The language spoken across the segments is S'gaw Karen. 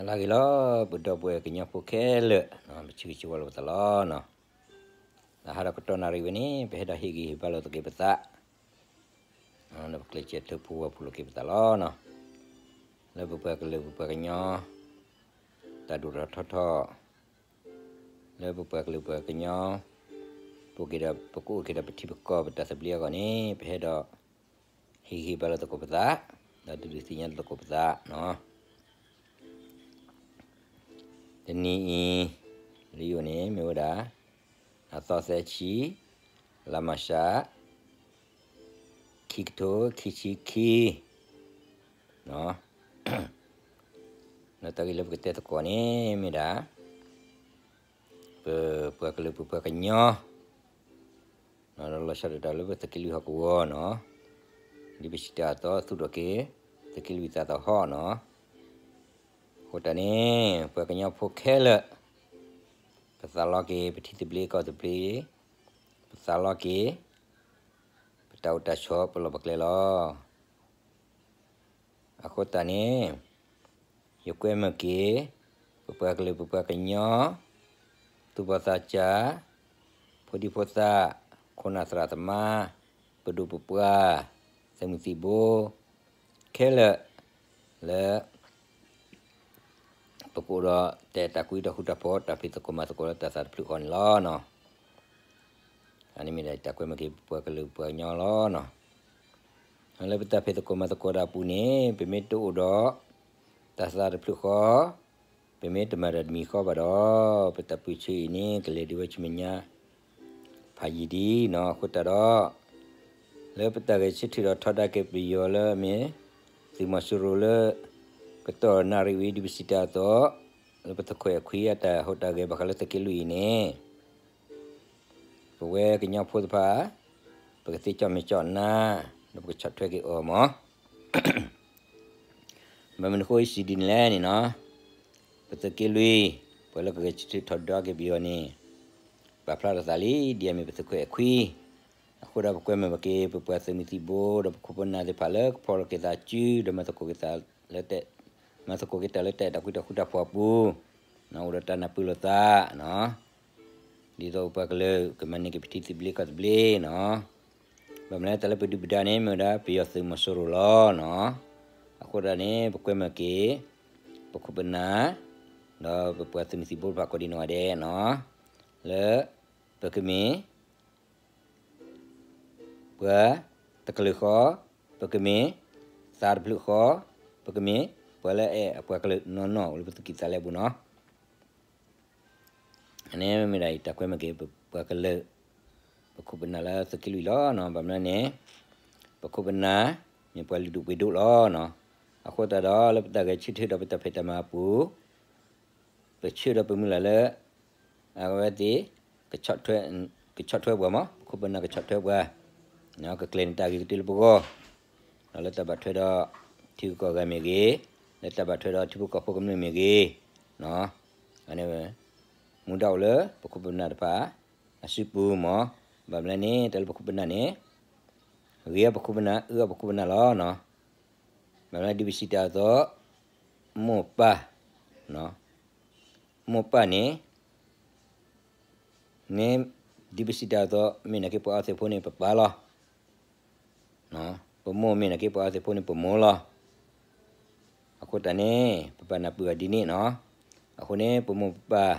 လၢဂ့ၤလီၤ ပဒီပုၢ်ဝဲၢ်ကညီဖိခဲလၢာ်, ပဆၢဂ့ၤဆၢဝါလိာ်ပသးလီၤနီၤ. လၢဟါဒီးကတီၢ်နၣ်ရံၣ်ဝဲန့ၣ် ပဟဲဒီးဟ့ၣ်ဂံၢ်ဟ့ၣ်ဘါလိာ်သကိးပသး, ဒီးပကျဲးစၢးထုးဖှိၣ်ဝီဖှိၣ်လိာ်က့ၤပသးလီၤနီၤ. လၢပပှၤကလုာ်ပပှၤကညီ တၢ်ဒိၣ်ထီၣ်ထီထီၣ် လၢပပှၤကလုာ်ပပှၤကညီ ပကအိၣ်က့ၤဒီး ပကအိၣ်က့ၤဒီးပထံပကီၢ်ပတၢ်သဘျ့အဂီၢ်န့ၣ် ပဟဲဒီး ဟ့ၣ်ဂံၢ်ဟ့ၣ်ဘါလိာ်သကိးပသး, ဒီးဒုးဒုးသ့ၣ်ညါလိာ်သကိးပသးနီၤ. တနံၤအံၤ လၢယအိၣ်န့ၣ် မ့ၢ်ဝဲဒၣ် အသီသၢဆံ လါမၢ်ၡး ခံကထိခံဆံခံနီၤ. ဒီးတၢ်ဂ့ၢ်လၢပကတဲသကိးန့ၣ်မ့ၢ်ဒၣ် ပပှၤကလုာ်ပပှၤကညီ ဒီးလီၤဆီဒၣ်တၢ်လၢပသုးက့လွံၢ်ဟီၣ်ကဝီၤနီၤ, ဒ်ပစံးတၢ်အသိး သူၣ်ထီၣ်က့ၤ သုးက့လွံၢ်သးသဟီၣ်နီၤ. အဃိတၢ်န့ၣ် ပှၤကညီဖိခဲလၢာ် ပသးလီက့ၤ ပထံသဘျ့ကီၢ်သဘျ့, ပသးလီက့ၤ ပတၢ်အိၣ်တၢ်ဆိးပလီၢ်ပကျဲလီၤ. အဃိတၢ်န့ၣ် ယကွဲမုာ်က့ၤ ပပှၤကလုာ်ပပှၤကညီ သူၣ်ဘီၣ်သးစၢ် ဖိဒံဖိသၣ် ခိၣ်နၢ်သရၣ်သမါ ပဒိၣ်ပပှၢ် သုးမုၢ်သံၣ်ဘိ ခဲလၢာ် လၢ ပကအိၣ်ဒီးတၢ်အဲၣ်တၢ်ကွံတၢ်ဃူတၢ်ဖိး တၢ်ဖံးသကိးမၤသကိးလၢတၢ်သးတဖျၢၣ်ဃီန့ၣ်လီၤနီၤ. အန့ၣ်မ့ၢ်ဒၣ်တၢ်ကွဲမုာ်က့ၤပပှၤကလုာ်ပပှၤကညီလီၤနီၤ. လၢပတၢ်ဖံးသကိးမၤသကိးတၢ်အပူၤန့ၣ် ပမ့ၢ်တအိၣ်ဒီး တၢ်သးတဖျၢၣ်ဃီ ပမ့ၢ်တမၤတၢ်တမံၤဃီဘၣ်ဒီး ပတၢ်ပၢဆှၢအံၤန့ၣ် ကလဲၤဒံးဝဲဆူမဲာ်ညါ ဖးယံာ်ဒံးနီၤ. အဃိတၢ်ဒီး လၢပတၢ်ဂဲၤဆၢထၢၣ်ဒီးထီဒါက့ၤပယီၤလၢအမ့ၢ် သုးမီၤစိရိၤလၢ ကတီၢ်နၣ်ရံၣ်ဝံၤ ဒ်ပစံးတၢ်အသိး လၢပသုးခိၣ်အဲၣ်ခွံအတၢ်ဟူးတၢ်ဂဲၤဘၣ်ဃးလၢသုးက့လွံၢ်အံၤန့ၣ် ပဝဲကညီဖိတဖၣ် ပကသ့ကၠီၣ်မဲာ်ကၠီၣ်နါ ဒီးပကဆီၣ်ထွဲက့ၤအီၤမး. ဘၣ်မနုၤအဃိယစံးဒ်န့ၣ်လဲၣ်န့ၣ်နီၤ, ပသုးက့လွံၢ် ပှၤလၢကဂဲၤဆၢထၢၣ်ထီဒါက့ၤပယီၤန့ၣ် ပာ်ဖျါထီၣ်သးလံ ဒ်အမ့ၢ်ပသုးခိၣ်အဲၣ်ခွံ. အဃိဒီးပကွဲမုာ်ဘၣ်က့ၤ ပပှၤသုးမုၢ်သံၣ်ဘိ ဒီးပခိၣ်ပနၢ်သ့ၣ်တဖၣ်လၢကဖီၣ်လိာ်က့ၤသးစု ဒီးမၤသကိးက့ၤသးလၢ မၤသကိးက့ၤတၢ်လၢတၢ်အဲၣ်တၢ်ကွံတၢ်ဃူတၢ်ဖိးအပူၤ, အိၣ်ဒီးတၢ်နၢ်ပၢၢ်လိာ်သးနီၤ, ဒ်သိးပပှၤကလုာ်ကမၤန့ၢ်က့ၤပထံသဘျ့ကီၢ်သဘျ့နီၤ. ဘၣ်မနုၤလၢတၢ်လၢပဒုၣ်ပဒါန့ၣ် မ့ၢ်ဝဲဒၣ်ပယီၤသုးမီၤစိရိၤလီၤနီၤ. အဃိသတးန့ၣ် ပကွဲမုာ်က့ၤ ပခိၣ်ပနၢ် ဒီးပပှၤသုးမုၢ်သံၣ်ဘိတဖၣ်ကိးဒံးနီၢ်ဂၤဒဲးနီၤ, လၢ ပကမ့ၢ် ပှၤတကလုာ်ဃီ, ပကမ့ၢ် သးတဖျၢၣ်ဃီ, ပကမ့ၢ်ပှၤလၢအအဲၣ်အပှၤကလုာ်နီၢ်နီၢ်အိၣ်လၢပသူၣ်ကံၢ်သးလဲပူၤနီၤ. အန့ၣ်မ့ၢ်ဒၣ်အံၤတၢ်ကွဲမုာ်က့ၤပပှၤကလုာ်, ပခိၣ်ပနၢ်လၢသုးက့လွံၢ်လီၤနီၤ. ဘၣ်မနုၤန့ၣ် ပခိၣ်ပနၢ် မ့ၢ်ပှၤလုၢ်ဒိၣ်ပှ့ၤဒိၣ်လီၤနီၤ. အဃိသတးဒီးလၢပတၢ်ဂဲၤဆၢထၢၣ်ဒီးပတၢ်ဖံးတၢ်မၤအပူၤ ပဆၢဒီးပမုၢ်လၢ်လၢ အဝဲသ့ၣ် ကဆီၣ်ထွဲပှၤမး, ပခိၣ်ပနၢ်ကဆီၣ်ထွဲပှၤ, ကကျဲၤန့ၢ်တၢ်ဂ့ၤကတၢၢ်လၢပဂီၢ်, ဒီးလၢတၢ်ဘၣ်ထွဲဒီး ထံဂုၤကီၢ်ဂၤမ့ၢ်ဂ့ၤ, လၢတၢ်ဘၣ်ထွဲဒီးထံဖိကီၢ်ဖိကမျၢၢ်မ့ၢ်ဂ့ၤ, မူဒါအိၣ်လၢပခိၣ်ပနၢ်တဖၣ် အစုပူၤမး. ဘၣ်မနုၤလဲၣ်န့ၣ် တၢ်လၢပခိၣ်ပနၢ်န့ၣ် ဂ့ၤအီၤပခိၣ်ပနၢ် အၢအီၤပခိၣ်ပနၢ်လီၤ. ဘၣ်မနုၤဒ်ပစံးတၢ်အသိး မိၢ်ပၢ်, မိၢ်ပၢ်န့ၣ် မ့ၢ်ဒ်ပစံးတၢ်အသိး မ့ၢ်နာ်က့ပှၤအီသ့ၣ်ဖိန့ၣ် ပပၢ်လီၤ. ပမိၢ်မ့ၢ်နာ်က့ပှၤအီသ့ၣ်ဖိန့ၣ် ပမိၢ်လီၤ. အဃိတၢ်န့ၣ် ပဘၣ်နၢ်ပၢၢ်အီၤဒ်န့ၣ်နီၤ. အဃိန့ၣ် ပမိၢ်ပပၢ်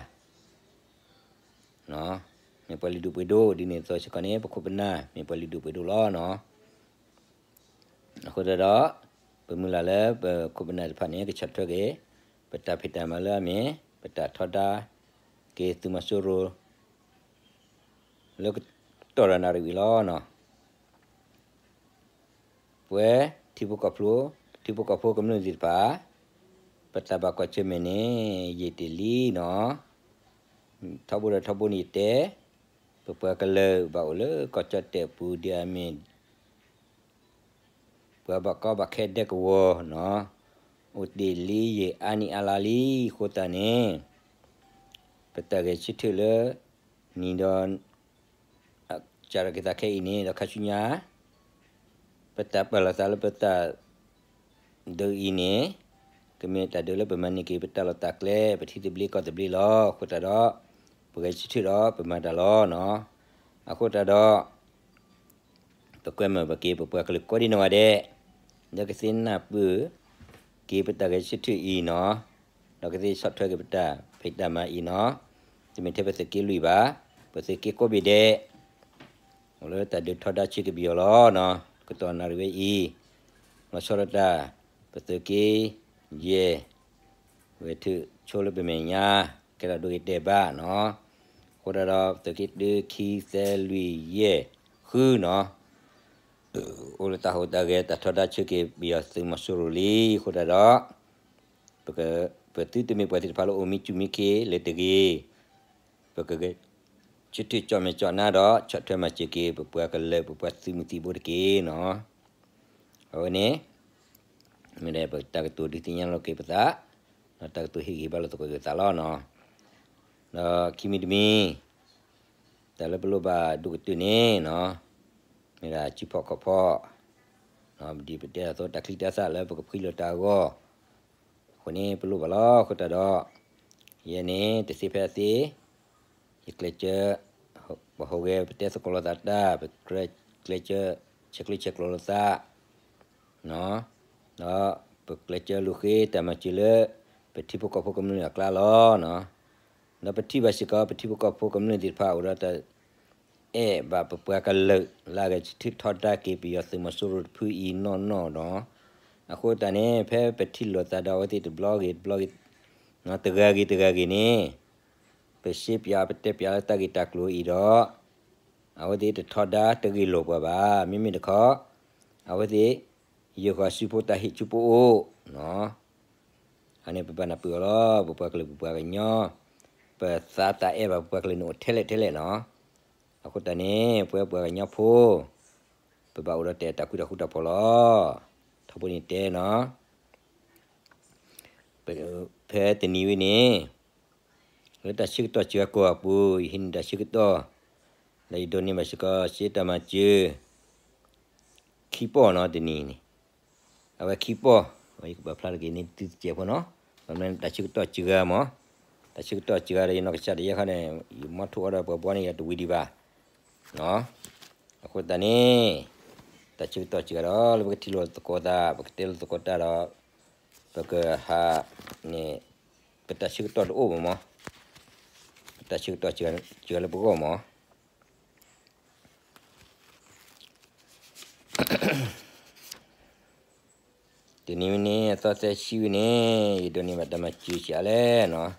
မ့ၢ်ပှၤလုၢ်ဒိၣ်ပှ့ၤဒိၣ်ဒ်န့ၣ်အသိးစ့ၢ်ကီးန့ၣ် ပခိၣ်ပနၢ် မ့ၢ်ပှၤလုၢ်ဒိၣ်ပှ့ၤဒိၣ်လီၤနီၤ. အဃိသတးဒီး ပမုၢ်လၢ်လၢပခိၣ်ပနၢ်တဖၣ်န့ၣ် ကဆီၣ်ထွဲက့ၤ ပတၢ်ဖံးတၢ်မၤလၢအမ့ၢ် ပတၢ်ထီဒါက့ၤသုးမီၤစိရိၤ လၢကတီၢ်ဒီးနၣ်ရံၣ်ဝံၤလီၤနီၤ. ပဝဲထံဖိကီၢ်ဖိ ထံဖိကီၢ်ဖိကမျၢၢ်သ့ၣ်တဖၣ် ပသးဘၣ်ကွၢ်ဆၢၣ်မဲာ်န့ၣ် ယံာ်တ့ၢ်လံနီၤ. ထီဘိဒီးထီဘိန့ၣ်ယတဲ ပပှၤကလုာ်ဘၣ်အိၣ်လၢကီၢ်ကၠီၣ်တဲၣ်ပူၤဒ်အမ့ၢ် ပှၤဘၣ်ကီဘၣ်ခဲဒဲကဝီၤနီၤ, အိၣ်တ့ၢ်လံယံာ်အါနံၣ်အါလါလံအဃိသတးန့ၣ် ပတၢ်ဂဲၤဆၢထၢၣ်လၢ နံၤဒီး စးထီၣ်က့ၤသးခဲအံၤန့ၣ် ဒီးခါဆူညါ ပတၢ်ပာ်လီၤသးလၢပတၢ်ဒုးအံၤန့ၣ် ကမ့ၢ်တၢ်ဒုးလၢပမၤန့ၢ်က့ၤပတၢ်လီၢ်တၢ်ကျဲ ပထံသဘျ့ကီၢ်သဘျ့လီၤ. အဃိသတးဒီး ပဂဲၤဆၢထၢၣ်ဒီးပမၤတၢ်လီၤနီၤ. အဃိသတးဒီး ပကွဲမုာ်ဘၣ်က့ၤပပှၤကလုာ်ကိးဒံနီၢ်ဂၤဒဲး လၢကသ့ၣ်နၢ်ပၢၢ်က့ၤပတၢ်ဂဲၤဆၢထၢၣ်အံၤနီၤ, ဒီးကသ့ၣ်ဆီၣ်ထွဲက့ၤပတၢ်ဖံးတၢ်မၤအံၤနီၤ, တမ့ၢ်ထဲပသုးက့လွံၢ်ဘၣ်, ပသုးက့ကိးဘ့ၣ်ဒဲး အိၣ်လၢတၢ်ဒုးထီဒါဆၢက့ၤပယီၤလီၤနီၤ. ကတီၢ်နၣ်ရံၣ်ဝဲအံၤ လီၤဆီဒၣ်တၢ် ပသုးက့ယဲၢ် ဝဲထုးဆိလၢပမဲာ်ညါ ကဲထီၣ်ဒိဂ့ၤတဲာ်ဘၣ်နီၤ. အဃိသတးဒီး ပသုးက့တၢ ခံ သၢ လွံၢ် ယဲၢ် ဃုနီၤ, အိၣ်လၢတၢ်ဟူးတၢ်ဂဲၤ တၢ်ထီဒါဆၢက့ၤပယီၤသုးမီၤစိရိၤလံ. အဃိသတးဒီး ပသုတမ့ၢ်ပှၤသ့ၣ်တဖၣ်လၢအိၣ်မံစူၢ်မံခ့လၢၤတဂ့ၤ, ပကဂဲၤဆၢထၢၣ်ကၠီၣ်မဲာ်ကၠီၣ်နါဒီး ဆီၣ်ထွဲမၤစၢၤက့ၤ ပပှၤကလုာ် ပပှၤသုးမုၢ်သံၣ်ဘိတက့ၢ်နီၤ. အဝဲန့ၣ် မ့ၢ်ဒၣ်ပတၢ်ကတိၤဒုးသ့ၣ်ညါလိာ်က့ၤပသး, ဒီးတၢ်ကတိၤဟ့ၣ်ဂံၢ်ဘါလိာ်သကိးက့ၤပသးလီၤနီၤ. ဒီးခံမံၤတမံၤ တၢ်လၢပလိၣ်ဘၣ်ဒိၣ်ကတၢၢ်န့ၣ်နီၤ, မ့ၢ်ဒၣ်စုဖီၣ်ခီၣ်ဖီၣ်, ဒ်ပတဲအသိး တၢ်ချံတၢ်သၣ်လၢပကဖှံလိာ်တၢ်အဂီၢ် အဃိန့ၣ် ပလိၣ်ဘၣ်လီၤ. အဃိသတးဒီး ယဲန့ၣ် တသ့ဖဲအသ့ ယကျဲးစၢး ပဟူးဂဲၤပတဲသကိးလိာ်သးတၢ်, ပကျဲးစၢး ဆဲးကျၢဆဲးကျိးလိာ်သး ဒီးပကျဲးစၢးလူၤဃ့တၢ်မၤစၢၤလၢ ပထံဖိကီၢ်ဖိကမျၢၢ်အကျါလီၤ. ဒီးပထံၣ်ဘၣ်စ့ၢ်ကီး ပထံဖိကီၢ်ဖိကမျၢၢ်သ့ၣ်တဖၣ်အိၣ်ဒီးတၢ် အဲၣ်ဘၣ်ပပှၤကလုာ် လၢအဂဲၤဆၢထၢၣ်ထီဒါက့ၤပယီၤသုးမီၤစိရိၤတဖုအံၤနီၢ်နီၢ်ဒီး အဃိသတးန့ၣ် ဖဲပထံၣ်လိာ်သးဒီးအဝဲသ့ၣ်တဘျီဂ့ၤတဘျီဂ့ၤ တဂၤဂ့ၤတဂၤဂ့ၤန့ၣ် ပရှဲပၠးပတဲပၠးလၢတၢ်ဂ့ၢ်တၢ်ကျိၤအံၤဒီး အဝဲသ့ၣ်တထီဒါတဂ့ၢ်လိာ်ပှၤဘၣ်. မ့မ့ၢ်တခီ အဝဲသ့ၣ် ယဲၢ်ဃီၤစုဖိတၢ်ဟ့ၣ်ဆူပအိၣ်နီၤ. အန့ၣ်ပဘၣ်နၢ်ပၢၢ်အီၤလီၤ. ပပှၤကလုာ်ပပှၤကညီ ပသးတၢ်အဲၣ်ဘၣ်ပပှၤကလုာ်န့ၣ်အိၣ်ထဲလဲၣ်ထဲလဲၣ်နီၤ. အဃိသတးန့ၣ် ပဝဲပှၤကညီဖိ ပဘၣ်အိၣ်ဒီးတၢ်အဲၣ်တၢ်ကွံတၢ်ဃူတၢ်ဖိးလီၤ. ထီဘိန့ၣ်တဲနီၤ ဖဲတနံၤဝဲန့ၣ် လၢတၢ်ဆၢကတီၢ်စှၤကိာ်အပူၤ ယဟံးန့ၢ်တၢ်ဆၢကတီၢ် ဒီးယဒိးန့ၢ်ဘၣ်စ့ၢ်ကီး ရှဲတၢ်မၤစၢၤ ခံပီၢ်နီၤ တနံၤန့ၣ် အဝဲခံပီၢ် ယကပာ်ဖျါတက့ၢ်န့ၣ် သုတစဲးဖိနီၤ ဘၣ်မနုၤတၢ်ဆၢကတီၢ်စှၤမး တၢ်ဆၢကတီၢ်စှၤဒီး ယနီၢ်ကစၢ်ဒၣ်ယဲခါန့ၣ် ယမီထိအီၤဒီးပှၤဘှီန့ၣ် ယတဝံၤဒံးဘၣ် အဃိသတးန့ၣ် တၢ်ဆၢကတီၢ်စှၤဒီး လၢပကထံၣ်လိာ်သကိးသး ပကတဲလိာ်သကိးတၢ်ဒီး ပကဟးန့ၣ် ပတၢ်ဆၢကတီၢ်တအိၣ်ဘၣ်မး ပတၢ်ဆၢကတီၢ်စှၤလၢပဂီၢ်မး တနံၤဝဲန့ၣ် အသီသၢဆံဝဲန့ၣ် ယဒိးန့ၢ်ဘၣ်တၢ်မၤစၢၤဆံးအါလဲၣ်နီၤ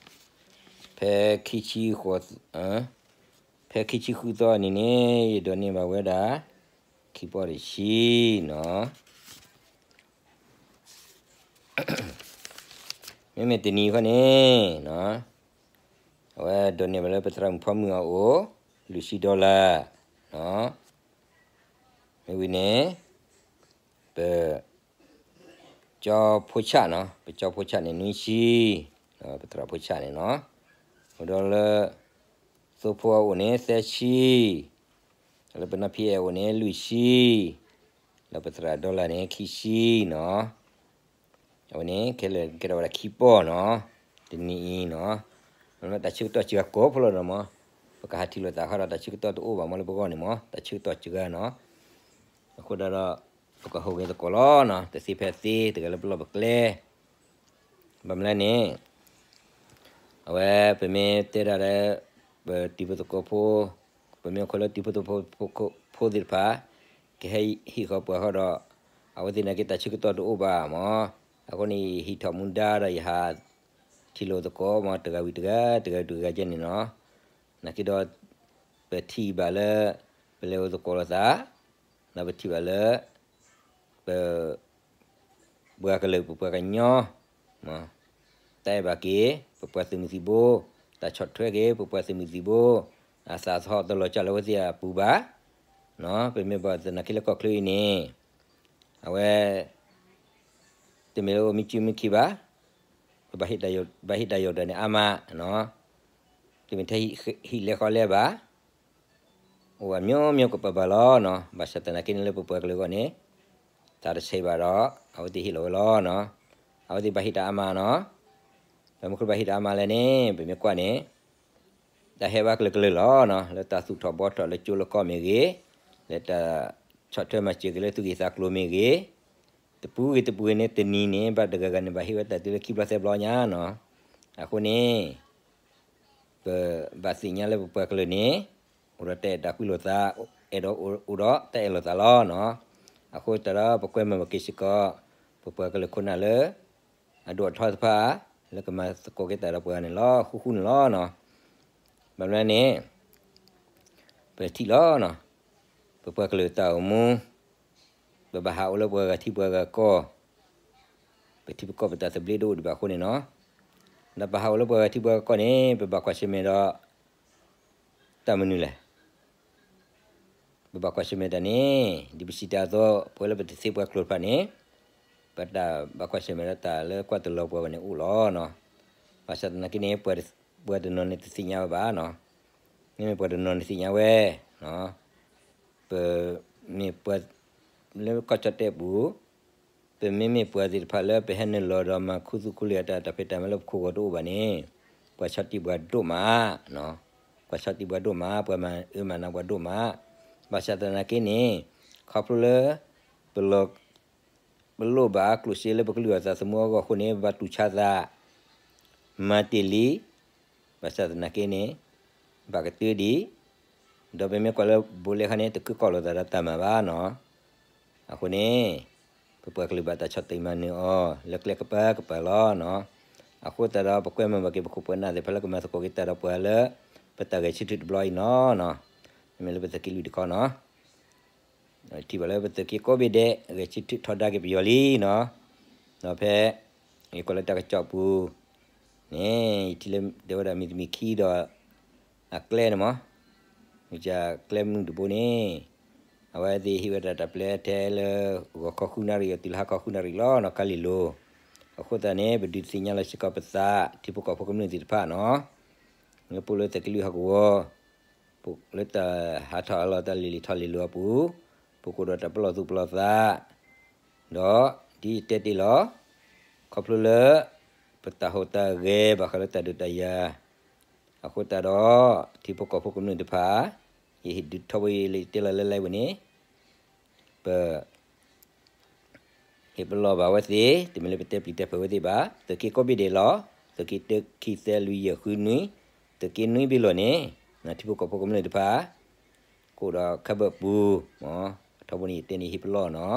ဖဲခံဆံဃိး ဖဲခံဆံဃုသီအနံၤန့ၣ် ယဒိးန့ၢ်ဘၣ်ဝဲဒၣ် ခံပီၢ်တဆံနီၤ မ့မ့ၢ်တနံၤဃီန့ၣ် အဝဲဒိးန့ၢ်ဘၣ်လၢပသရၣ်မုၣ်ဖီမုၢ်အအိၣ် လွံၢ်ဆံ dollar မ့ၢ်ဝံၤန့ၣ် ပ ကၠီဖိဆၣ်နီၤ ပကၠီဖိဆၣ်န့ၣ် နွံဆံ ပသရၣ်ဖိဆၣ်န့ၣ်နီၤ အိၣ်ဒီးလၢ သိဖိအအိၣ်န့ၣ် သၢဆံ လၢပနီၢ်ဖံအဲၣ်အအိၣ်န့ၣ် လွံၢ်ဆံ လၢပသရၣ် dollar န့ၣ် ခံဆံနီၤ အဝဲန့ၣ် ခဲလၢာ်ကဲထီၣ်ဝဲဒၣ်ခံပီၢ်နီၤ တနံၤအံၤနီၤ တၢ်ဆၢကတီၢ်စှၤကိာ်ဖိလီၤနီၤမး ပကဟးထံၣ်လိာ်သးဃီဒီး တၢ်ဆၢကတီၢ်တအိၣ်ဘၣ်မးလၢပဂီၢ်န့ၣ်မး တၢ်ဆၢကတီၢ်စှၤနီၤ အဃိဒၣ်ဒီး ပကဟူးဂဲၤသကိးလီၤနီၤ တသ့ဖဲသ့ တဂၤလၢပလီၢ်ပကျဲ ဘၣ်မနုၤလဲၣ်န့ၣ် အဝဲပမ့ၢ်တဲဒၣ်လၢ ပတံၤဖိသကိးဖိ ပမ့ၢ်အိၣ်ခိးလၢတံၤဖိသကိးဖိသ့ၣ်တဖၣ် ကဟဲဟံၣ်ဃီပှၤဃီဒီး အဝဲသ့ၣ်နာ်က့တၢ်ဆၢကတီၢ်တအိၣ်ဘၣ်မး အဃိန့ၣ် ယဟံးထီၣ်မူဒါဒီးယဟးထံၣ်လိာ်သကိးမး တဂၤဝံၤတဂၤ တဂၤဝံၤတဂၤကဲန့ၣ်နီၤ နာ်က့ဒီး ပထံၣ်ဘၣ်လၢ ပလဲၤအိၣ်သကိးလိာ်သး ဒီးပထံၣ်ဘၣ်လၢ ပ ပှၤကလုာ်ပပှၤကညီ တၢ်အဲၣ်ဘၣ်က့ၤ ပပှၤသုးမုၢ်သံၣ်ဘိ တၢ်ဆီၣ်ထွဲက့ၤ ပပှၤသုးမုၢ်သံၣ်ဘိ အသးသဟီၣ်တလီၤကၢ်လၢအဝဲသ့ၣ်အပူၤဘၣ် ပမ့ၢ်ဘၣ်သနာ်က့လၢကီၢ်ချၢအံၤန့ၣ် အဝဲ တမ့ၢ်လၢအိၣ်မံစုမံခံဘၣ် ပဘၣ်ဟ့ၣ်တၢ်ယိာ်ဒီးန့ၣ်အါမး တမ့ၢ်ထဲဟံၣ်လဲဃီလဲဘၣ် အိၣ်ဘၣ်မျိုးမျိုးကပာ်ဘၣ်လီၤနီၤ ဘၣ်ဆၣ်သနာ်က့န့ၣ်လၢပပှၤကလုာ်အဂီၢ်န့ၣ် တၢ်တဆံးဘၣ်ဒီး အဝဲသ့ၣ်ဟ့ၣ်လီၤဝဲလီၤနီၤ အဝဲသ့ၣ်ဘၣ်ဟ့ၣ်တၢ်အါမးနီၤ. ပမ့ၢ်ဃုဘၣ်ဟ့ၣ်တၢ်အါမးလဲၣ်န့ၣ် ပမ့ၢ်ကွၢ်န့ၣ် တၢ်ဟဲဘၣ်ကလုာ်ကလုာ်လီၤနီၤ, လၢတၢ်သူၣ်ထီၣ်ဘှီထီၣ်လၢကၠိလၢကီၢ်မ့ၢ်ဂ့ၤ, လၢတၢ်ဆီၣ်ထွဲမၤစၢၤက့ၤလၢသူၣ်ဂ့ၤသးကျိၤမ့ၢ်ဂ့ၤ, တပူၤဂ့ၤတပူၤဂ့ၤန့ၣ် တနံၤန့ၣ် ဘၣ်တဂၤဂၤန့ၣ် ဘၣ်ဟ့ၣ်ဝဲတၢ်တုၤလၢခံဘျီသၢဘျီညါနီၤ. အဃိန့ၣ် ပဘၣ်သ့ၣ်ညါလၢပပှၤကလုာ်န့ၣ် အိၣ်ဒီးတၢ်အဲၣ်တၢ်ကွံလိာ်သး, အဲၣ်ဒိးအိၣ်ဒီးတၢ်အဲၣ်လိာ်သးလီၤနီၤ. အဃိသတးဒီး ပကွဲမုာ်ဘၣ်က့ၤစ့ၢ်ကီး ပပှၤကလုာ်ခိၣ်နၢ်လၢ အဒိၣ်အထီသ့ၣ်တဖၣ် လၢကမၤသကိးက့ၤတၢ်ဒီးပှၤန့ၣ်လီၤ, ဃူဃူန့ၣ်လီၤနီၤ. ဘၣ်မနုၤန့ၣ် ပထံၣ်လီၤနီၤ, ပပှၤကလုာ်တၢ်အိၣ်မူ ပဘၣ်ဟးအိၣ်လၢပှၤဂၤထံပှၤဂၤကီၢ်, ပထံပကီၢ်ပတၢ်သဘျ့တအိၣ်ဒံးဘၣ်အဃိန့ၣ်နီၤ. ဒီးပဟးအိၣ်လၢပှၤဂၤထံပှၤဂၤကီၢ်န့ၣ် ပဘၣ်ကွၢ်ဆၢၣ်မဲာ်ဒီး တၢ်မနုၤလဲၣ်. ပဘၣ်ကွၢ်ဆၢၣ်မဲာ်တၢ်န့ၣ် ဒ်ပစံးတၢ်အသိး ပဝဲလၢပတသ့ပှၤကျိာ်တဖၣ်န့ၣ် ပတၢ်ဘၣ်ကွၢ်ဆၢၣ်မဲာ်ဒီးတၢ်လၢကွၢ်တလီၤပှၤဘၣ်န့ၣ်အိၣ်လီၤနီၤ. ဘၣ်ဆၣ်သနာ်က့န့ၣ် ပှၤတနီၤန့ၣ်တသ့ၣ်ညါဝဲဘၣ်နီၤ. မ့မ့ၢ်ပှၤတနီၤန့ၣ်သ့ၣ်ညါဝဲ, ပမ့ၢ်ပှၤလၢကီၢ်ကၠီၣ်တဲၣ်ပူၤ ပမ့မ့ၢ်ပှၤသ့ၣ်တဖၣ်လၢပဟဲနုာ်လီၤဒီးမၤခူသူၣ်ခူလံာ်အတၢ် တၢ်ဖံးတၢ်မၤလၢပခိၣ်ဂီၤတအိၣ်ဘၣ်န့ၣ် ပှၤဆီၣ်တံၢ်ပှၤဒိၣ်မး, ပှၤဆီၣ်တံၢ်ပှၤဒိၣ်မး, ပှၤမၤအၢမၤနးပှၤဒိၣ်မး. ဘၣ်ဆၣ်သနာ်က့န့ၣ် ခီဖျိလၢ ပလီၢ် ပလိၣ်ဘၣ်ကျိၣ်စ့လၢပကလုၢ်အသးသမူအဂီၢ်အဃိန့ၣ် ပဘၣ်တူၢ်ဆါသး မၤတ့ၢ်လံ. ဘၣ်ဆၣ်သနာ်က့န့ၣ် ဘၣ်ကတၢၢ်ဒံး, ဒီးပမ့ၢ်ကွၢ်လၢဘိးလဲခါန့ၣ် တကၢၢ်ကီၢ်လိာ်သးဒီးတၢ်မၤဘၣ်နီၤ. အဃိန့ၣ် ပပှၤကလုာ်ဘၣ်တၢ်ဆီၣ်တံၢ်မၤနၢၤအီၤ လၢကျဲကပၤကပၤလီၤနီၤ. အဃိသတးဒီး ပကွဲမုာ်ဘၣ်က့ၤပခိၣ်ပနၢ်သ့ၣ်တဖၣ်လၢကမၤသကိးက့ၤတၢ်ဒီးပှၤလၢ ပတၢ်ဂဲၤဆၢထၢၣ်တဘျီအံၤနီၤ. မ့မ့ၢ်လၢပသုးက့လွံၢ်တခီနီၤ ထံၣ်ဘၣ်လၢပသုးက့ကိးဘ့ၣ်ဒဲး ဂဲၤဆၢထၢၣ်ထီဒါက့ၤပယီၤလံနီၤ. ဒီးဖဲ ယကွၢ်လၢတၢ်ကစီၣ်ပူၤန့ၣ် ယထံၣ်လၢတဲဝဲဒၣ်မံၤတမံၤခံဒီး အကျဲန့ၣ်မး, မ့ၢ်ကကျဲမုၢ်တဘိန့ၣ် အဝဲသ့ၣ်ဟ့ၣ်ဝဲဒၣ်တၢ်ပျဲထဲလၢ ဂီၤခီဃုနၣ်ရံၣ်အတုၤလၢဟါခီဃုနၣ်ရံၣ်လီၤနီၤ ကါလံၤလိၤ. အဃိသတးန့ၣ် ပဒုးသ့ၣ်ညါလီၤစ့ၢ်ကီးပသး ထံဖိကီၢ်ဖိကမျၢၢ်သ့ၣ်တဖၣ်နီၤ လၢပအိၣ်လၢသုးက့လွံၢ်ဟီၣ်ကဝီၤ လၢတၢ်ဟးထီၣ်ဟးလီၤတၢ်လံၤလံၤထီၣ်လံၤလီၤအပူၤ ပကအိၣ်ဒီးတၢ်ပလီၢ်သူၣ်ပလီၢ်သး ဒီးဒ်ယတဲတ့ၢ်လီၤ ခီဖျိလၢ ပတၢ်ဟူးတၢ်ဂဲၤဘၣ်ဃးလၢတၢ်ဒုးတၢ်ယၤ အဃိသတးဒီး ထံဖိကီၢ်ဖိကမျၢၢ်တဖၣ် ယဟ့ၣ်ဒုးထီဘိယလၢယတဲလီၤလၢ live န့ၣ် ပ ဟ့ၣ်ပလီၢ်ဘၣ်ဝဲသ့ၣ် တမ့ၢ်လၢပတဲပျံၤတဲဖုးဝဲသ့ၣ်ဘၣ် သုးက့ကိးဘ့ၣ်ဒဲးလီၤ. သုးက့တၢ ခံ သၢ လွံၢ် ယဲၢ် ဃု နွံ, သုးက့နွံဘ့ၣ်လီၤန့ၣ် ထံဖိကီၢ်ဖိကမျၢၢ်တဖၣ် ကအိၣ်ဒီးခါဘၢၣ်ပူၤ ထီဘိန့ၣ်ယတဲန့ၣ်ဟ့ၣ်ပလီၢ်နီၤ.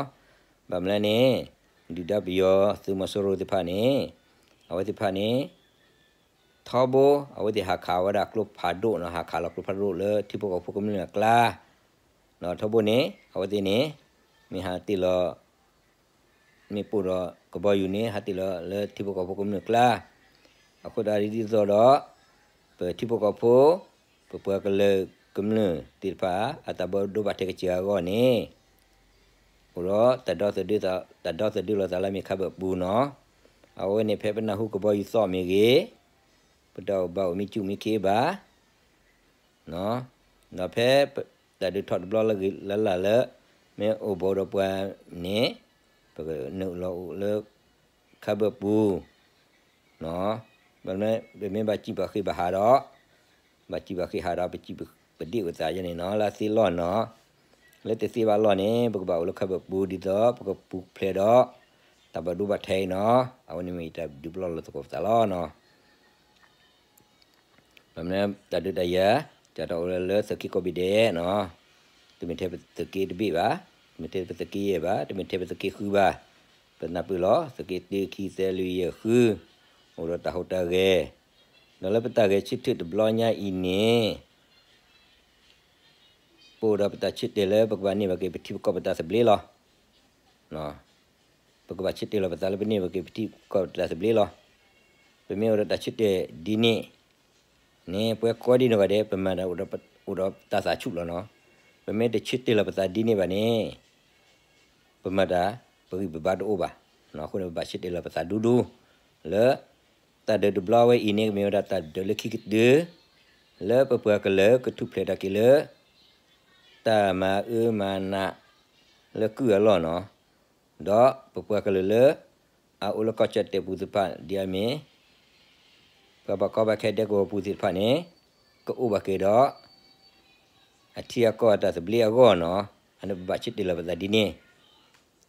ဘၣ်မနုၤလဲၣ်န့ၣ် ဒုၣ်ဒါပယီၤသုးမီၤစိရိၤသ့ၣ်တဖၣ်န့ၣ် အဝဲသ့ၣ်တဖၣ်န့ၣ် ထီဘိ အဝဲသ့ၣ်ဟးခးဝဲဒၣ်ကျိဖးဒိၣ်နီၤ ဟးခးလီၤကျိဖးဒိၣ်လၢထံဖိကီၢ်ဖိကမျၢၢ်အကျါ ဒီးထီဘိန့ၣ် အဝဲသ့ၣ်န့ၣ် မ့ၢ်ဟးတ့ၢ်လီၤ မ့ၢ်ပိၢ်ဒီးကဘီယူၤန့ၣ် ဟးတ့ၢ်လီၤလၢထံဖိကီၢ်ဖိကမျၢၢ်အကျါ အဃိသတးဒ်သိးဒီး ပထံဖိကီၢ်ဖိ ပပှၤကလုာ်ကမျၢၢ်သ့ၣ်တဖၣ် အတၢ်ဘၣ်ဒိဘၣ်ထံးကစၢ်အဂီၢ်န့ၣ် အိၣ်ဒီးတၢ်ဒီသဒၢ တၢ်ဒီသဒၢလီၤသးလၢမ့ၢ်ခါဘၢၣ်ပူၤနီၤ. အဝဲန့ၣ်ဖဲပနၢ်ဟူကဘီယူၤသီၣ်မ့ၢ်ဂ့ၤ, ပတၢ်အိၣ်ဘၣ်အိၣ်မံကၠူၣ်မံခ့ဘၣ် ဒီးဖဲ တၢ်ဒုးထီၣ်တဘျီလၢဂ့ၤလၢ်လၢ်လၢ မ့ၢ်အိၣ်ဘူးဒီးပှၤန့ၣ် ပကနုာ်လီၤအိၣ်လၢ ခါဘၢၣ်ပူၤ ပမ့ၢ်ဘၣ်စံၣ်ဘၣ်ဃ့ၢ်ဘၣ်ဟးဒီး ဘၣ်စံၣ်ဘၣ်ဃ့ၢ်ဟးဒီး ပစံၣ်ပဒ့ၣ်အိၣ်သးယဲန့ၣ်နီၤ လၢသ့လီၢ်နီၤ. လၢတသ့ဘၣ်လီၢ်န့ၣ် ပကဘၣ်အိၣ်လၢခါဘၢၣ်ပူၤဒ်သိး ပကပူၤဖျဲးဒီး တၢ်ဘၣ်ဒိဘၣ်ထံးအံၤနီၤ. အဝဲန့ၣ်မ့ၢ်ယတၢ်ဒုးပလီၢ်လီၤသကိးပသးလီၤနီၤ. ဘၣ်မနုၤတၢ်ဒုးတၢ်ယၤ စးထီၣ်အိၣ်လၢသုးက့ကိးဘ့ၣ်ဒဲးနီၤ. တမ့ၢ်ထဲပသုးက့တဘ့ၣ်ဘၣ်, တမ့ၢ်ထဲပသုးက့ယဲၢ်ဘၣ်, တမ့ၢ်ထဲပသုးက့ဃုဘၣ်, ပနၢ်ပၢၢ်လီၤ သုးက့တၢ ခံ သၢ လွံၢ် ယဲၢ် ဃု အိၣ်ဒီးတၢ်ဟူးတၢ်ဂဲၤ, ဒီးလၢပတၢ်ဂဲၤဆၢထၢၣ်တဘျီညါအံၤန့ၣ် ပအိၣ်ဒီးပတၢ်ဆၢတဲာ်လၢပကဘၣ်န့ၢ်ဘၣ်က့ၤပထံပကီၢ်ပတၢ်သဘျ့လီၤ. ပကဘၣ်ဆၢတဲာ်လီၤပသးလၢပန့ၢ်ဘၣ်က့ၤပထံပကီၢ်ပတၢ်သဘျ့လီၤ. ပမ့ၢ်အိၣ်ဒီးတၢ်ဆၢတဲာ်ဒ်န့ၣ်န့ၣ် ပှၤကိးဒ်နီၢ်ဂၤဒဲး ပမၤတၢ်အိၣ်ဒီးတၢ်သးဆူၣ်လီၤနီၤ. ပမ့ၢ်တဆၢတဲာ်လီၤပသးဒ်န့ၣ်ဘၣ်န့ၣ် ပမၤတၢ် ပဂံၢ်ပဘါတအိၣ်ဘၣ်. အဃိန့ၣ် ပဘၣ်ဆၢတဲာ်လီၤပသးဒူဒူ လၢ တၢ်ဒုးတဘျီဝဲအံၤန့ၣ် ကမ့ၢ်ဝဲဒၣ်တၢ်ဒုးလၢခံကတၢၢ် လၢပပှၤကလုာ်ကထူၣ်ဖျဲးတၢ်က့ၤလၢ တၢ်မၤအၢမၤနးလၢကုၢ်အလီၢ်နီၤ. ဒီးပပှၤကလုာ်လၢ အအိၣ်လၢကီၢ်ကၠီၣ်တဲာ်ပူၤသ့ၣ်တဖၣ် ဒ်အမ့ၢ် ပှၤဘၣ်ကီဘၣ်ခဲဒဲကဝီၤပူၤသ့ၣ်တဖၣ်န့ၣ် ကအိၣ်ဘၣ်က့ၤဒီး အထံအကီၢ်အတၢ်သဘျ့အဂီၢ်နီၤ. အန့ၣ်ပဘၣ်ဆၢတဲာ်လီၤပသးဒ်န့ၣ်,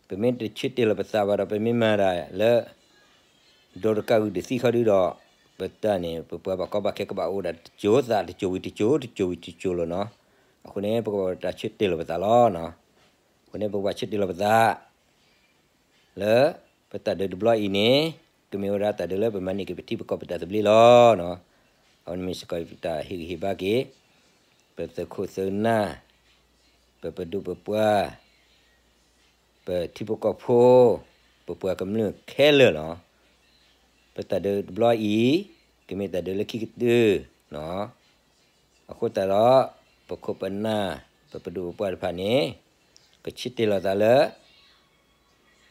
ပမ့ၢ်တဆၢတဲာ်လီၤပသးဘၣ်ဒီး ပမ့ၢ်မၤတၢ်လၢ ဒီးတကးဂုာ်တသံခီဒုဒီး ပတၢ်န့ၣ် ပပှၤဘၣ်ကီဘၣ်ခဲကဘၣ်အိၣ်ဒၣ်တစိၤသးတစိၤဝံၤတစိၤ တစိၤဝံၤတစိၤလီၤနီၤ. အဃိန့ၣ် ပကဘၣ်အိၣ်ဒီးတၢ်ဆၢတဲာ်လီၤပသးလီၤနီၤ. အဃိန့ၣ် ပကဘၣ်ဆၢတဲာ်လီၤပသး လၢ ပတၢ်ဒုးတဘျီအံၤန့ၣ် ကမ့ၢ်ဝဲဒၣ်တၢ်ဒုးလၢပမၤန့ၢ်က့ၤပထံပကီၢ်ပတၢ်သဘျ့လီၤနီၤ. အဝဲန့ၣ်မ့ၢ်စ့ၢ်ကီးပတၢ်ဟ့ၣ်ဂံၢ်ဟ့ၣ်ဘါက့ၤ ပသုးခိၣ်သုးနၢ် ပပဒိၣ်ပပှၢ် ပထံဖိကီၢ်ဖိ ပပှၤကမျၢၢ်ခဲလၢာ်လီၤ. ပတၢ်ဒုးတဘျီအံၤ ကမ့ၢ်တၢ်ဒုးလၢခံကတၢၢ်နီၤ. အဃိသတးဒီး ပခိၣ်ပနၢ် ပပဒိၣ်ပပှၢ်တဖၣ်န့ၣ် ကဆၢတဲာ်လီၤသးလၢ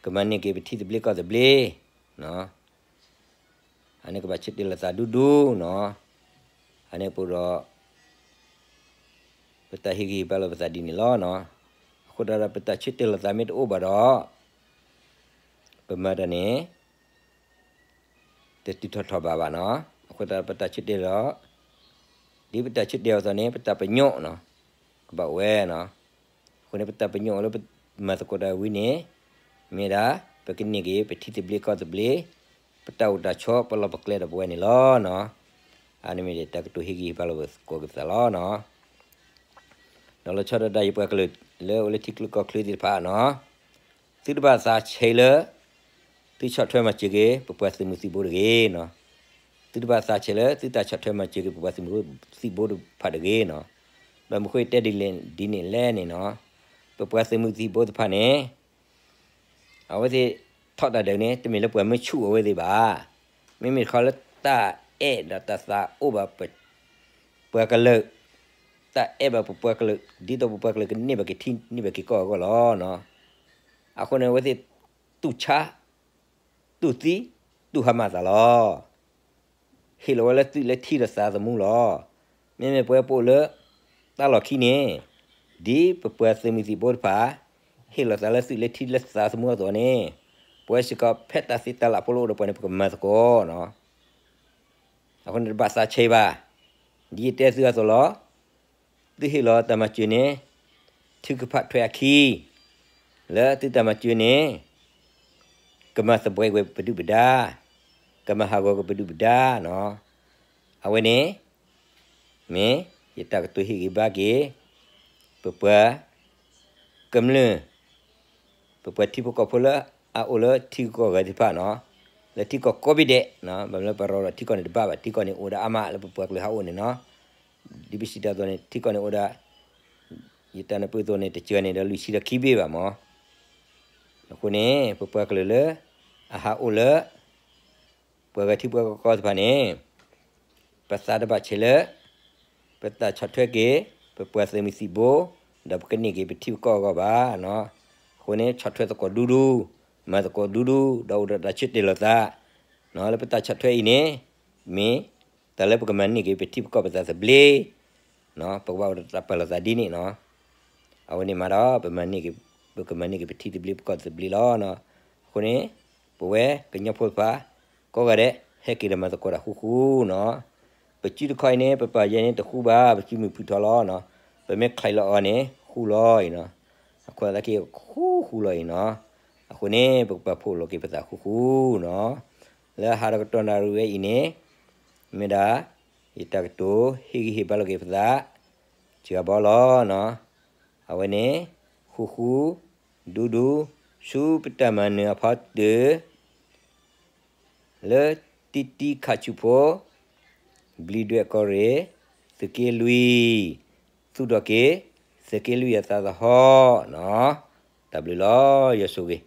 ကမၤန့ၢ်က့ၤပထံသဘျ့ကီၢ်သဘျ့ အန့ၣ်ကဘၣ်ဆၢတဲာ်လီၤသးဒူဒူနီၤ. အန့ၣ်အပူၤဒီး ပတၢ်ဟ့ၣ်ဂံၢ်ဟ့ၣ်ဘါလီၤပသးဒ်န့ၣ်လီၤ. အဃိသတးဒီး ပတၢ်ဆၢတဲာ်လီၤသးမ့ၢ်တအိၣ်ဘၣ်ဒီး ပမၤတၢ်န့ၣ် တတုၤထီၣ်ထီၣ်ဘးဘၣ်နီၤ. အဃိသတးဒီး ပတၢ်ဆၢတဲာ်လီၤ ဒ်ပတၢ်ဆၢတဲာ်အသိးန့ၣ် ပတၢ်ပညိၣ်နီၤ ကဘၣ်အိၣ်ဝဲနီၤ. အဃိန့ၣ် ပတၢ်ပညိၣ်လၢပမၤသကိးတၢ်ဝံၤန့ၣ် မ့ၢ်ဒၣ် ပကန့ၢ်က့ၤပထံသဘျ့ကီၢ်သဘျ့ ပတၢ်အိၣ်တၢ်ဆိး ပလီၢ်ပကျဲဒီးပဝဲန့ၣ်လီၤနီၤ. အန့ၣ်မ့ၢ်တၢ်ကတိၤဟ့ၣ်ဂံၢ်ဟ့ၣ်ဘါလီၤပသကိးက့ၤပသးလီၤနီၤ. ဒီးလီၤဆီဒၣ်တၢ်ယပှၤကလုာ်လၢအိၣ်လၢထံချၢကီၢ်ချၢသ့ၣ်တဖၣ်နီၤ, သုတဘၣ်သးဆံးလၢ သုဆီၣ်ထွဲမၤစၢၤက့ၤ ပပှၤသုးမုၢ်သံၣ်ဘိတဂ့ၤနီၤ. သုတဘၣ်သးဆံးလၢ သုတၢ်ဆီၣ်ထွဲမၤစၢၤက့ၤ ပပှၤသုးမုၢ်သံၣ်ဘိတဖၣ်တဂ့ၤနီၤ. ဘၣ်မနုၤဃိတဲဒ်န့ၣ်လဲၣ်န့ၣ်နီၤ, ပပှၤသုးမုၢ်သံၣ်ဘိတဖၣ်န့ၣ် အဝဲသ့ၣ်ထီၣ်တၢ်ဒုးန့ၣ် တမ့ၢ်လၢပှၤမၢဆူၣ်အဝဲသ့ၣ်ဘၣ်. မ့မ့ၢ်တခီလၢတၢ်အဲၣ်ဒီးတၢ်သးအိၣ်ဘၣ်ပ ပှၤကလုာ်, တၢ်အဲၣ်ဘၣ်ပပှၤကလုာ် ဒ်သိးပပှၤကလုာ်ကန့ၢ်ဘၣ်က့ၤထံန့ၢ်ဘၣ်က့ၤကီၢ်အဂီၢ်လီၤ. အဃိန့ၣ် အဝဲသ့ၣ်တူၢ်ဆါ တူၢ်သံ တူၢ်ဟါမၢ်သးလီၤ. ဟ့ၣ်လီၤဝဲလၢသွံၣ်လၢထံလၢသးသမူလီၤ. မ့မ့ၢ်ပဝဲပအိၣ်လၢ တၢ်လီၢ်ခံန့ၣ် ဒ်ပပှၤသုးမုၢ်သံၣ်ဘိတဖၣ် ဟ့ၣ်လီၤသးလၢသွံၣ်လၢထံလၢသးသမူအသိးန့ၣ် ပဝဲစ့ၢ်ကီးဖဲတၢ်သ့တၢ်လၢ်ဖိလၢအိၣ်ဒီးပှၤန့ၣ် ပကမၤသကိးနီၤ. အဃိန့ၣ်တဘၣ်သးဆံးဘၣ်. ဒ်ယတဲသုအသိးလီၤ. သုဟ့ၣ်လီၤတၢ်မၤစၢၤန့ၣ် ထုကဖၣ်ထွဲအခံ လၢသုတၢ်မၤစၢၤန့ၣ် ကမၤသဘှဲးကွံာ်ပဒုၣ်ပဒါ, ကမၤဟးဂီၤကွံာ်ပဒုၣ်ပဒါနီၤ. အဝဲန့ၣ် မ့ၢ်ယတၢ်ကတိၤဟ့ၣ်ဂံၢ်ဘါက့ၤ ပပှၤကမျၢၢ် ပပှၤထံဖိကီၢ်ဖိလၢအအိၣ်လၢထံကီၢ်ဂၤသ့ၣ်တဖၣ်နီၤ, လၢထံကီၢ်ကိးဘ့ၣ်ဒဲး, ဘၣ်မနုၤလၢပရီဒီးထံကီၢ်န့ၣ်တဘၣ်ဘၣ်, ထံကီၢ်န့ၣ်အိၣ်ဒၣ်အါမးလၢပပှၤကလုာ်ဟးအိၣ်န့ၣ်နီၤ, ဒ်ပစံးတၢ်အသိးန့ၣ် ထံကီၢ်န့ၣ်အိၣ်ဒၣ်, ယတၢ်နၢ်ပၢၢ်အသိးန့ၣ် တစှၤန့ၣ်ဒီးလွံၢ်ဆံဒီးခံဘ့ၣ်ဘၣ်မး, အဃိန့ၣ် ပပှၤကလုာ်လၢ အဟးအိၣ်လၢ ပှၤဂၤထံပှၤကီၢ်သ့ၣ်တဖၣ်န့ၣ် ပသးတဘၣ်ဆံးလၢ ပတၢ်ဆီၣ်ထွဲက့ၤ ပပှၤသုးမုၢ်သံၣ်ဘိ, ဒီးပကန့ၢ်က့ၤပထံပကီၢ်အဂီၢ်ဘၣ်နီၤ, အဃိန့ၣ် ဆီၣ်ထွဲသကိးဒူဒူ, မၤသကိးဒူဒူ, ဒီးအိၣ်ဒီးတၢ်ဆၢတဲာ်လီၤသး, လၢပတၢ်ဆီၣ်ထွဲအံၤန့ၣ် မ့ၢ်တၢ်လၢပကမၤန့ၢ်က့ၤပထံပကီၢ်ပသးသဘျ့ ပကဘၣ်အိၣ်ဒီးတၢ်ပာ်လီၤသးဒ်န့ၣ်နီၤ, အဝဲန့ၣ်မးဒီး ပမၤန့ၢ်က့ၤ, ပကမၤန့ၢ်က့ၤပထံသဘျ့ပကီၢ်သဘျ့လီၤနီၤ, အဃိန့ၣ် ပဝဲကညီဖိသ့ၣ်တဖၣ် ကိးဂၤဒဲး ဟဲက့ၤဒီးမၤသကိးတၢ်ဃူဃူနီၤ, ပစုတခီအံၤန့ၣ် ပပာ်ယဲန့ၣ်တဃူဘၣ်, ပစုမုၢ်ဖုၣ်ထီလီၤနီၤ, ပမ့ၢ်ချံးလီၤအီၤန့ၣ် ဃူလီၤအံၤနီၤ, အခိၣ်သးက့ဃူဃူလီၤအံၤနီၤ, အဃိန့ၣ် ပကပာ်ဖှိၣ်လိာ်က့ၤပသးဃူဃူနီၤ, လၢဟါဒီးကတီၢ်နၣ်ရံၣ်ဝဲအံၤန့ၣ် မ့ၢ်ဒၣ် ယတၢ်ကတိၤဟ့ၣ်ဂံၢ်ဟ့ၣ်ဘါလိာ်က့ၤပသး စှၤဘီလီၤနီၤ, အဝဲန့ၣ် ဃူဃူ ဒူဒူ ဆူပတၢ်မၤနၢၤအဖီတၢၣ် လၢတံတံခးဆူၣ်ဖိ ဘျံးဒွဲၣ်ကီၢ်ရ့ၣ် သုးက့လွံၢ် သူၣ်ထီၣ်က့ၤ သုးက့လွံၢ်အသးသဟီၣ်နီၤ, တၢ်ဘျုးလီၤ ယွၤဆိၣ်ဂ့ၤ